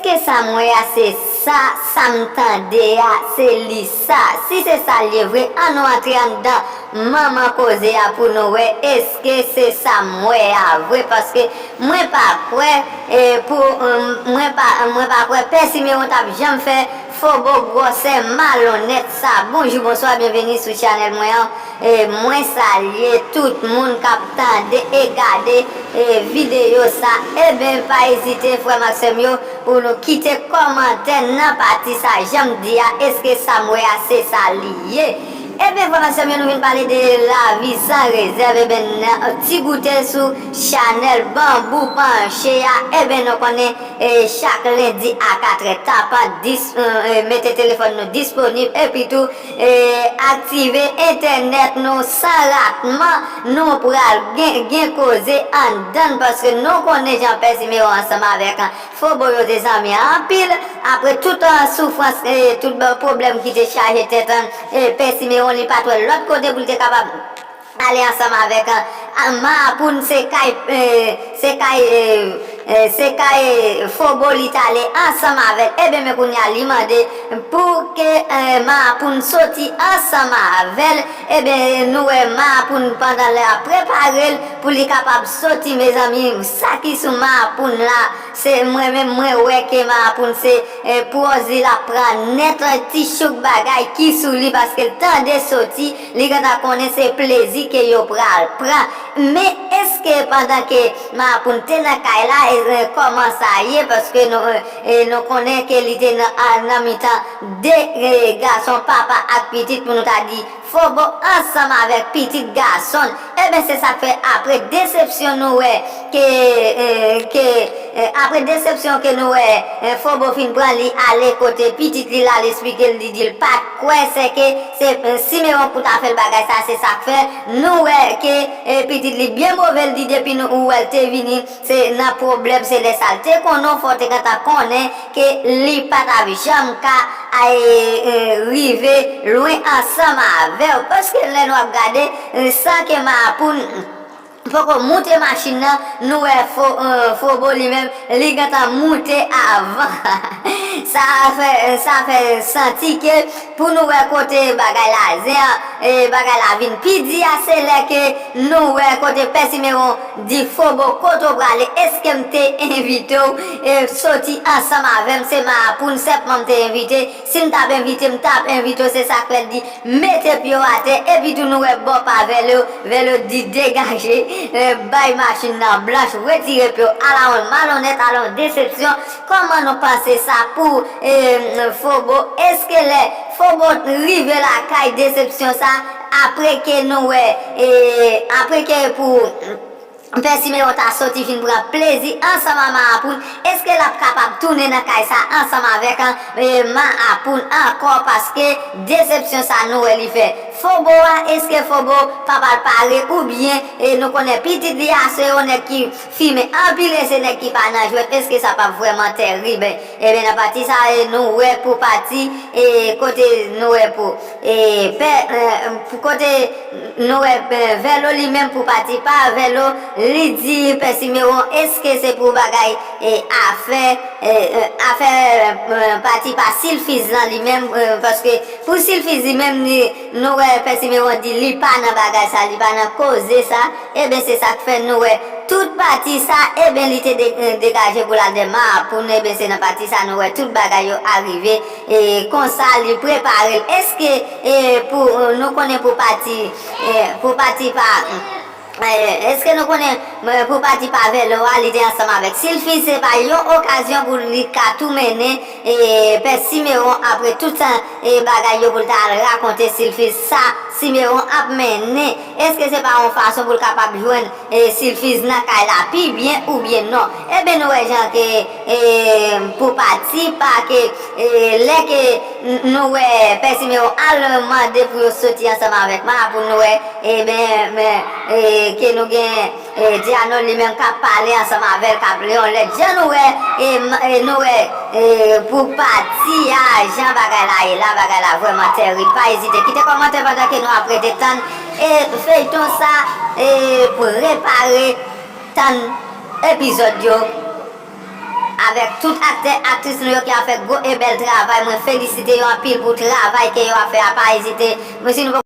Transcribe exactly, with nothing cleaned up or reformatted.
Èske sa m wè a se sa, sa m tande a se li sa? Si se sa l ye vre, ann nou antre anndan manman koze a pou nou wè èske se sa m wè a vre, paske mwen pa kwè, e, pou, mwen pa, mwen pa kwè Pè Simeyon t ap janm fè fobo gwosè malonnèt sa. Bonjou, bonswa, byenveni sou chanèl mwen an. E mwen salye tout moun k ap tande e gade, e, videyo sa. Eben, pa ezite, frè m ak sè m yo, pou nou kite kòmantè nan pati sa. Jan m di a, èske sa m wè a se sa li ye? Eben, frè m ak sè m yo, nou vin pale de lavi san rezèv. Eben, nan ti goute sou chanèl Banbou Panche a, eben, nou konnen, e, chak lendi a katrè tapan, dis, e, e, mete telefòn nou disponib, epi tou, e, aktive entènèt nou san ratman. Nou pral gen, gen koze anndan, paske nou konnen jan Pè Simeyon ansanm avèk, an, fobo yo te zanmi anpil. Apre tout, an, soufrans, e, tout, bon, pwoblèm ki te chaje tèt, an, e, Pè Simeyon, li pa t wè lòt kote pou l te kapab ale ansanm avèk, an, an, Mahapoun, se kay, e, se kay, e, e, se kay, e, fobo li t ale ansanm avè l. Eben, men kounye a li mande pou ke, e, Mahapoun soti ansanm avè l. Eben, nou wè Mahapoun pandan lè a prepare l pou li kapab soti, mezanmi, sa ki sou Mahapoun la, se mwen menm, mwen wè ke Mahapoun se, e, pwòz li l ap pran nèt, ti chouk bagay ki sou li, paske l tande soti, li gentan konnen se plezi ke yo pral pran. Men èske pandan ke Mahapoun te nan kay la, e, e, kòman sa ye? Paske nou, e, e, nou konnen ke li te nan, a, nan mitan de, e, gason, papa ak pitit, pou nou ta di fobo ansanm avèk pitit gason l. Eben, se sa k fè apre desepsyon nou wè ke, e, ke, e, apre desepsyon ke nou wè, e, fobo fin pran, li ale kote pitit li la, l esplike l, li di l pa t kwè, se ke se, e, Simeyon pou ta fè l bagay sa, se sa k fè nou wè ke, e, pitit li byen move, l di depi nou, ou wè l te vini, se nan pwoblèm, se lè sa l te konnen w, fò w te gentan konnen ke li pa t ap janm ka, e, e, rive lwen ansanm avè w. Paske lè nou ap gade, e, san ke Mahapoun poko moute machin nan, nou wè fo, e, fobo li menm, li gentan moute avan. Sa fè, sa fè santi ke pou nou wè kote bagay la zen an, e, bagay la vin pi di a, se lè ke nou wè kote Pè Simeyon di fobo, kote w prale, èske m te envite w, e, soti ansanm avè m? Se Mahapoun sèlman m te envite. Si m t ap envite, m t ap envite w. Se sa k fè l di mete pye w atè. Epi tou nou wè bò pa vèlo, vèlo di degaje, e, bay machin nan blanch, retire pye w. Ala yon malonnèt, ala yon desepsyon. Kòman nou panse sa pou, e, fobo? Èske lè fobo rive lakay, desepsyon sa, apre ke nou wè, e, apre ke pou Pè Simeyon ta soti fin pran plezi ansanm a Mahapoun, èske l ap kapab tounen nan kay sa ansanm avèk, e, Mahapoun ankò? Paske desepsyon sa nou wè li fè fobo a, èske fobo p ap al pare oubyen, e, nou konnen pitit li a se yon nèg ki fimen anpil e se nèg ki pa nan jwèt, èske sa p ap vrèman tèrib? Eben, nan pati sa, e, nou wè pou pati, e, kote nou wè pou, e, pè, e, pou kote nou wè, e, vèlo li menm pou pati pa vèlo, li di Pè Simeyon, èske se pou bagay, e, afè, e, e, afè, e, pati pa Silfiz lan li menm, e, paske pou Silfiz li menm, li, nou wè Pè Simeyon di li pa nan bagay sa, li pa nan koze sa. Eben, se sa k fè nou wè tout pati sa, eben, li te de-, degaje pou l al dèyè Mahapoun. Eben, se nan pati sa nou wè tout bagay yo arive. E konsa, li prepare l. Èske, e, pou, nou konnen pou pati, e, pou pati pa, e, èske nou konnen, e, pou pati pa vèlo a, li te ansanm avèk Silfiz, se pa yon okazyon pou li ka tou mennen, e, Pè Simeyon apre tout sa, e, bagay yo pou l ta al rakonte Silfiz sa Simeyon ap mennen. Èske se pa yon fason pou l kapab jwenn, e, Silfiz nan kay la pi byen oubyen non? Eben, nou wè jan ke, e, pou pati pa ke, e, lè ke n-, nou wè Pè Simeyon al mande pou yo soti ansanm avèk Mahapoun, nou wè, eben, men, e, ke nou gen, e, Diano li menm k ap pale ansanm avè l, k ap li yon lèt. Jan nou wè, e, m-, e, nou wè, e, pou pati a, jan bagay la ye la, bagay la vrèman tèrib. Pa ezite kite kòmantè pandan ke nou ap rete tann, e, feyton sa, e, prepare, tann epizòd yo. Avèk tout aktè, aktris nou yo ki ap fè gwo e bèl travay, mwen felisite yo anpil pou travay ke yo ap fè a, pa ezite. Men si nou